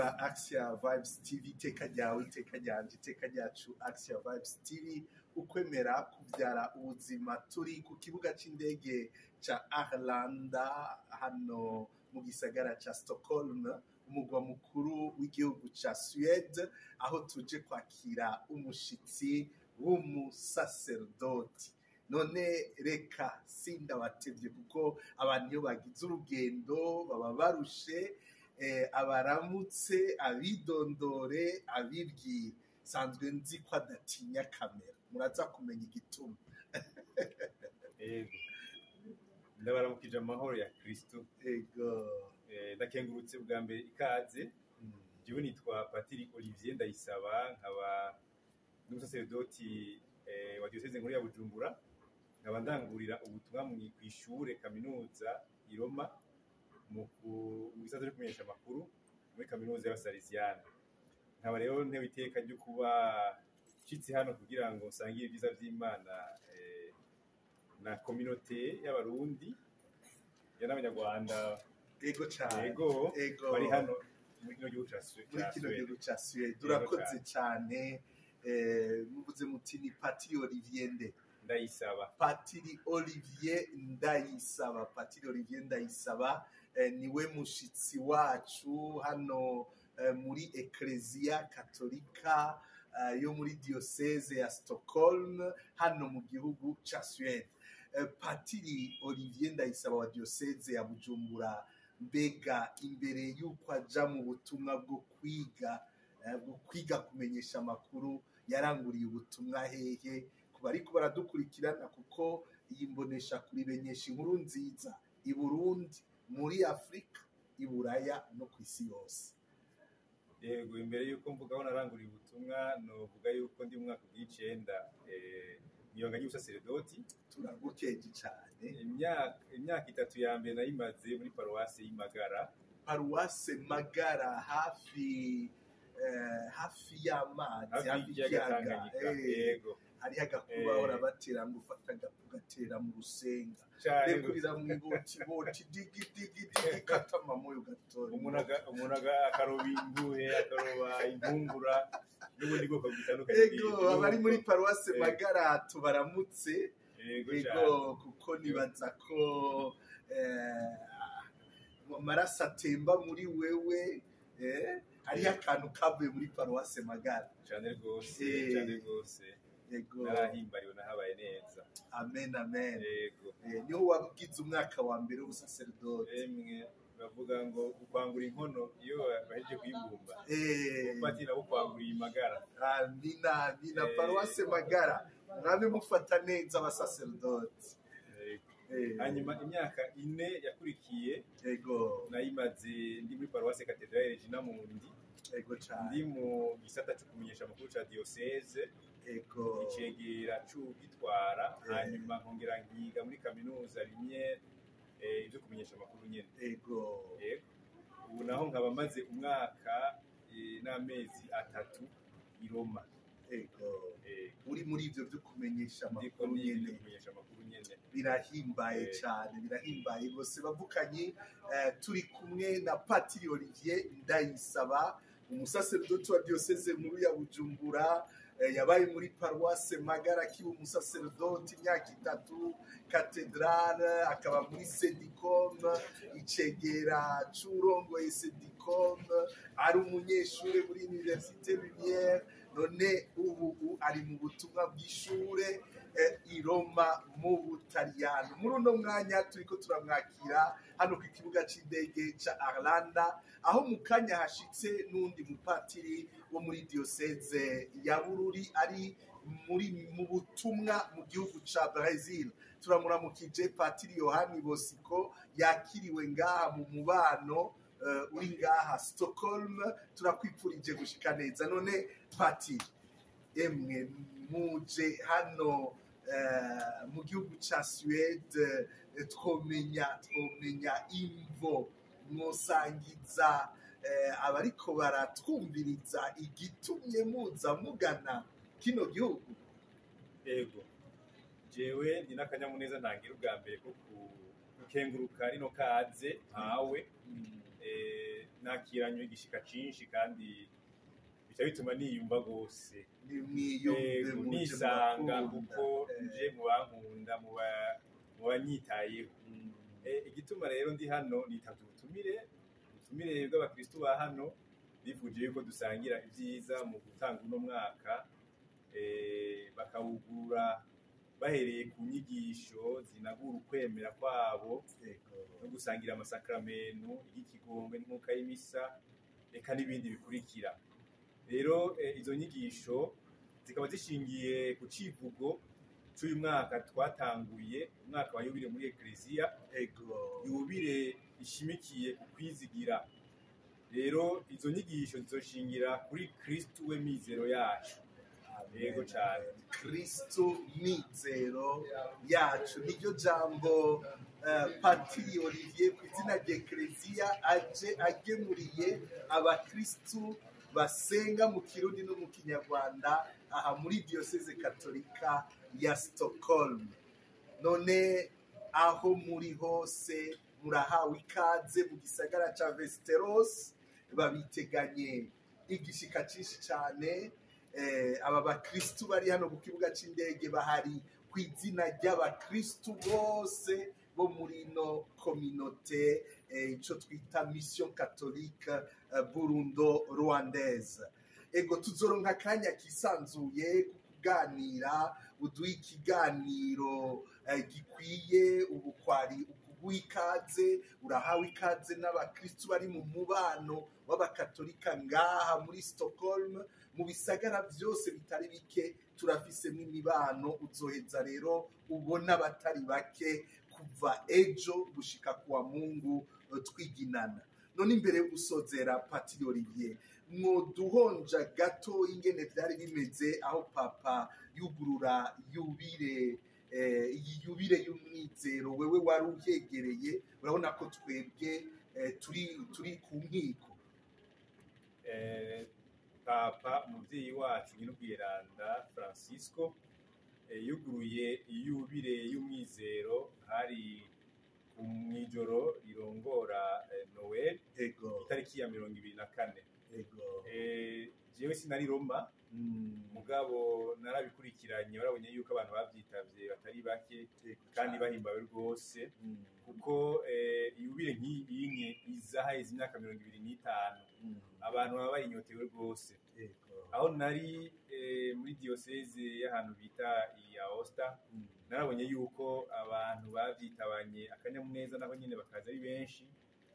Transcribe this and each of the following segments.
Ba Axia Vibes TV, iteka ryawe, iteka ryanje, iteka ryacu. Axia Vibes TV, ukwemera kubyara ubuzima. Turi ku kibuga c'indege ca Arlanda hano mu gisagara ca Stockholm, umugwa mukuru w'igihugu ca Suède, aho tuje kwakira umushitsi w'umusaserdoti. None reka sindabatevye, kuko abantu iyo bagize urugendo baba barushe. Abaramutse, abidondore, abibwire. Sanzwe nzi ko adatinya kamera, muraza kumenya igituma. Yego, ndabaramukije amahoro ya Kristo. Ego. Ndakengurutse bwa mbere ikaze. Jewe nitwa Patiri Olivier Ndayisaba, nkaba n'umusaseredoti wa diyoseze nkuru ya Bujumbura, nkaba ndangurira ubutumwa kw'ishure kaminuza i Roma mu gisata cyo kumenyesha amakuru muri kaminuza y'Abasalesiana. Nkaba rero ntewe iteka ryo kuba nshitse hano kugira ngo nsangire ibyiza vy'Imana na communauté y'Abarundi ya n'Abanyarwanda. Ego cane. Yego. Ego. Bari hano muri kino gihugu muri ca kino Suède. gihugu ca Suède. Urakoze cane. Muvuze muti ni Patiri Olivier nde? Ndayisaba. Patiri Olivier Ndayisaba. Patiri Olivier Ndayisaba niwe mushitsi wacu hano muri Eklezia Katolika yo muri diocese ya Stockholm hano mu gihugu ca Suède. Patiri Olivier Ndayisaba wa diocese ya Bujumbura, mbega imbere y'uko aja mu butumwa bwo kwiga kumenyesha amakuru, yaranguriye ubutumwa hehe? Ku bariko baradukurikirana, kuko iyi mbonesha kurimenyesha inkuru nziza i Burundi, muri Afurika, i Buraya no ku isi yose. Yego, imbere y'uko mvugaho naranguriye ubutumwa, novuga yuko ndi mu mwaka bw'icenda mw'ibanga ry'ubusaseredoti. Turagukeje cane. Imyaka 3 ya mbere nayimaze muri paruwase y'Imagara. Paruwase Magara, hafi y'amazi. Hafi hafi y'ikiyaga y'ikiyaga. Tanganyika. Yego. Hariho agakuba bahora batera ngo ufata agapu gatera mu rusenga. Cane. Rekurira mu ibotiboti, digi digi digi, kata mamoyo gatora. Umuntu akaroba imbuhe, akaroba impungura n'ubundi bwoko butandukanye. Ego, abari muri paruwase Magara tubaramutse. Yego. Ego. Cane. Kuko nibaza ko amaraso atemba muri wewe, hariho akantu kavuye muri paruwase Magara. Cane rwose. Cane rwose. Ego. Narahimbariwe, nahabaye neza. Amen, amen. Yego. Niho wagize umwaka wa mbere w'ubusaseredoti? Emwe, bavuga ngo gukwangura inkono iyo bahejeje kuyibumba, patiri nabo kwanguriye Imagara. Amina, amina. Paruwase Magara, mwame mufata neza abasaseredoti. Yego. Hanyuma imyaka 4 yakurikiye nayimaze ndi muri paruwase Katedrale Regina Mundi, Ego cane. ndi mu gisata cyo kumenyesha amakuru ca diocese, icegera c'ugitwara. Hanyuma nkongera nkiga muri kaminuza Lumière ivyo kumenyesha amakuru nyene. Yego. Ubu naho nkaba maze umwaka n'amezi 3 i Roma. Uri muri ivyo vyo kumenyesha ndiko amakuru niga nyene. Ivyo kumenyesha amakuru nyene. Birahimbaye cane, birahimbaye rwose. Bavukanye, turi kumwe na Patiri Olivier Ndayisaba, umusaseredoti wa diocese nkuru ya Bujumbura. Yabaye muri paruwase Magara akiba umusaseredoti imyaka 3, katedrale, akaba muri Sedicom, icegera c'uwurongoye Sedicom, ari umunyeshure muri Université Lumière. None ubu ari mu butumwa bw'ishure i Roma mu Butaliyano. Muri uno mwanya turiko turamwakira hano ku kibuga c'indege ca Arlanda, aho mu kanya hashitse n'undi mupatiri wo muri diocese ya Bururi ari mu butumwa mu gihugu ca Brazil. Turamuramukije Patiri Yohani Bosiko, yakiriwe ngaha mu mubano uri ngaha Stockholm. Turakwipfurije gushika neza. None patiri, emwe muje hano mu gihugu ca Suède, twomenya imvo? Mwosangiza abariko baratwumviriza igitumye muza mugana kino gihugu? Ego, jewe ni n'akanyamuneza ntangira ubwa mbere ko gukenguruka rino kaze mpawe. Nakiranywe igishika cinshi kandi bica bituma niyumva rwose. Nimwiyumve Yego, muje nisanga mubakunda. Kuko nje mu bankunda, mu banyitayeho. Igituma rero ndi hano, nitavye ubutumire bw'abakristu ba hano bifuje yuko dusangira ibyiza mu gutanga uno mwaka, bakawugura bahereye ku nyigisho zinagura ukwemera kwabo no gusangira amasakramentu y'ikigongwe n'inkuka y'imisa, eka n'ibindi bikurikira. Rero izo nyigisho zikaba zishingiye ku civugo c'uyu mwaka twatanguye, umwaka wa yubile muri Ekleziya, yubile ishimikiye ku kwizigira. Rero izo nyigisho zizoshingira kuri Kristu we mizero yacu. Yego cane. Kristu mizero yacu, niryo jambo Patiri Olivier ku izina rya Ekleziya aje agemuriye abakristu basenga mu Kirundi no mu Kinyarwanda aha muri Diyoseze Katolika ya Stockholm. None aho muri hose murahawe ikaze mu gisagara ca Västerås, babiteganye igishika cinshi cane. Aba bakristu bari hano ku kibuga c'indege bahari ku izina ry'abakristu bose bo muri ino communauté, ico twita Mission Catholique Burundo Rwandaise. Ego, tuzoronka akanya kisanzuye ku kuganira, uduha ikiganiro gikwiye. Ubu kwari ukuguha ikaze, urahawe ikaze n'abakristu bari mu mubano w'abakatolika ngaha muri Stockholm. Mu bisagara byose bitari bike turafisemo imibano. Uzoheza rero ubona abatari bake kuva ejo gushika kuwa Mungu, twiginana. None imbere yo gusozera, Patiri Olivier, mwoduhonja gato ingene vyari bimeze aho Papa yugurura yubile, iyi yubile y'umwizero? Wewe wari uyegereye, urabona ko twebwe turi ku nkiko. Papa umuvyeyi wacu Nyirubwiranda Francisco yuguruye iyubile y'umwizero, hari mw'ijoro rirongora Noel, itariki ya 24. Jewe sinari Roma, mugabo narabikurikiranye. Warabonye yuko abantu bavyitavye batari bake kandi bahimbawe rwose, kuko iyubile nk'iyi iza haheze imyaka 25, abantu baba bayinyotewe rwose. Aho nari muri diyoseze y'ahantu bita iya Aosta, narabonye yuko abantu bavyitabanye akanyamuneza, naho nyene bakaza ari benshi.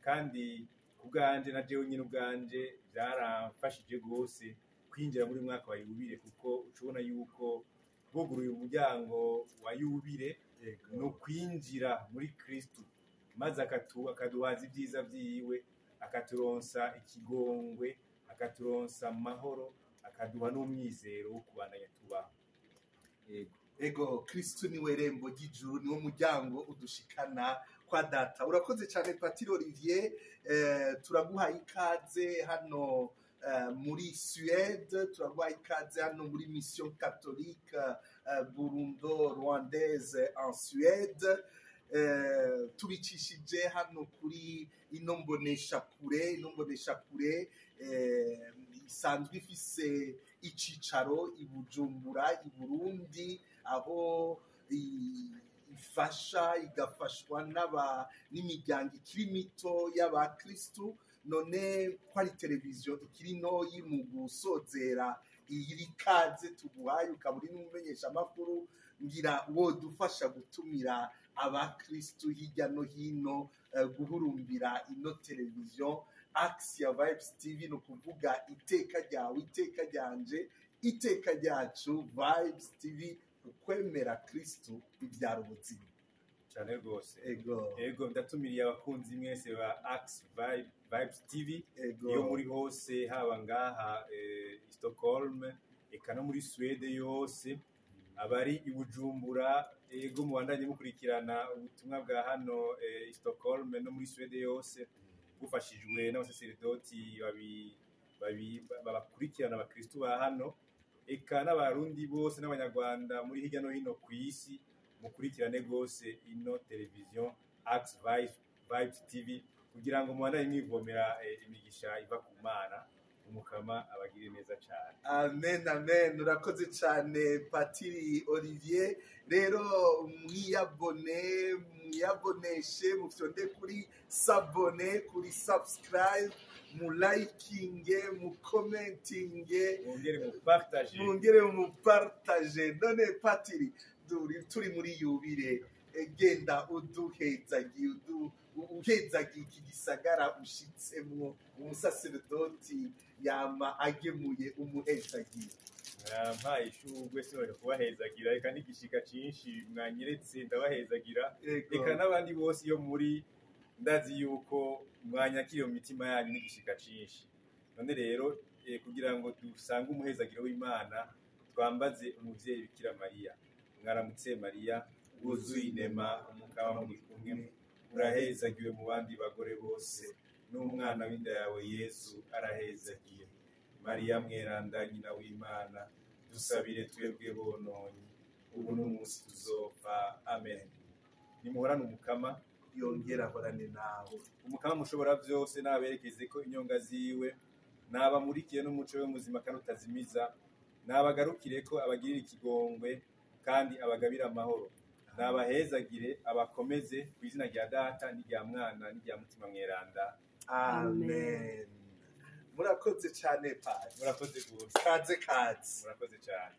Kandi ku bwanje, na jewe nyene ubwanje, vyaramfashije rwose kwinjira muri mwaka wa yubile, kuko uca ubona yuko buguruye umuryango wa yubile no kwinjira muri Kristu, maze akaduhaza ibyiza vyiwe, akaturonsa ikigongwe, akaturonsa amahoro, akaduha n'umwizero wo kubandanya tubaho. Yego. Ego, Kristu niwe rembo ry'ijuru, niwo muryango udushikana kwa Data. Urakoze cyane, Patiri Olivier. Turaguhaye ikaze hano muri Suède, turaguhaye ikaze hano muri Mission Catholique Burundo Rwandaise en Suède. Tubicishije hano kuri ino mboneshakure, ino mboneshakure isanzwe ifise icicaro i Bujumbura i Burundi, aho ifasha igafashwa n'imiryango ikiri mito y'abakristu. None ko ari televiziyo ikiri ntoyi, mu gusozera iyi kaze tuguhaye, ukaba uri n'umumenyeshamakuru, ngira wodufasha gutumira abakristu hirya no hino guhurumbira ino televiziyo Axia Vibes TV, ni ukuvuga iteka ryawe, iteka ryanje, iteka ryacu, Vibes TV. Ukwemera Kristu bibyara ubuzima. Cyane rwose. Ego. Ego, ndatumiriye abakunzi mwese ba Ax Vibes TV iyo muri hose, haba ngaha i Stockholm, eka no muri Suède yose, abari i Bujumbura, ego, mubandanye mukurikirana ubutumwa bwa hano i Stockholm no muri Suède yose, bufashijwe n'abasaseredoti babakurikirana, abakristu ba hano, eka n'abarundi bose n'abanyarwanda muri hirya no hino ku isi, mukurikirane rwose ino televiziyo Ax Vibes TV kugira Kugira ngo mubandanye mwivomera imigisha iva ku Mana. Umukama abagirire neza cyane. Amen, amen. Urakoze cyane, Patiri Olivier. Rero mwiyabone, mwiyaboneshe, mufyonde kuri s'abonner, kuri subscribe, mulayikinge, mukomentinge, mwongere mupartage, mwongere mupartage. None Patiri, turi muri yubile, genda uduhezagiye, uhezagiye iki gisagara ushitsemwo. Umusaseredoti yama agemuye umuhezagiye. Mwampaye ishurwe, sinone kubahezagira. Reka n'igishika cinshi mwanyeretse ndabahezagira. Reka n'abandi bose iyo muri, ndazi yuko mwanyakiriye mu mitima yanyu n'igishika cinshi. None rero kugira ngo dusange umuhezagiro w'Imana, twambaze umuvyeyi Bikira Mariya. Mwaramutse Mariya, wuzuye inema, Umukama muri kumwe, urahezagiwe mu bandi bagore bose, n'umwana w'inda yawe Yesu arahezagiye. Mariya mweranda, nyina w'Imana, dusabire twebwe bononyi, ubu n'umunsi tuzopfa. Amen. Nimuhorane Umukama. Yongera ahorane nawe. Umukama mushobora byose naberekeze ko inyonga ziwe, nabamurikiye n'umuco we muzima kandi utazimiza, nabagarukire ko abagirira ikigongwe kandi abagabira amahoro, nabahezagire, abakomeze, ku izina rya Data n'irya Mwana n'irya Mutima Mweranda. Amen. Murakoze cyane, Padi. Murakoze rwose. Kaze, kaze. Murakoze cyane.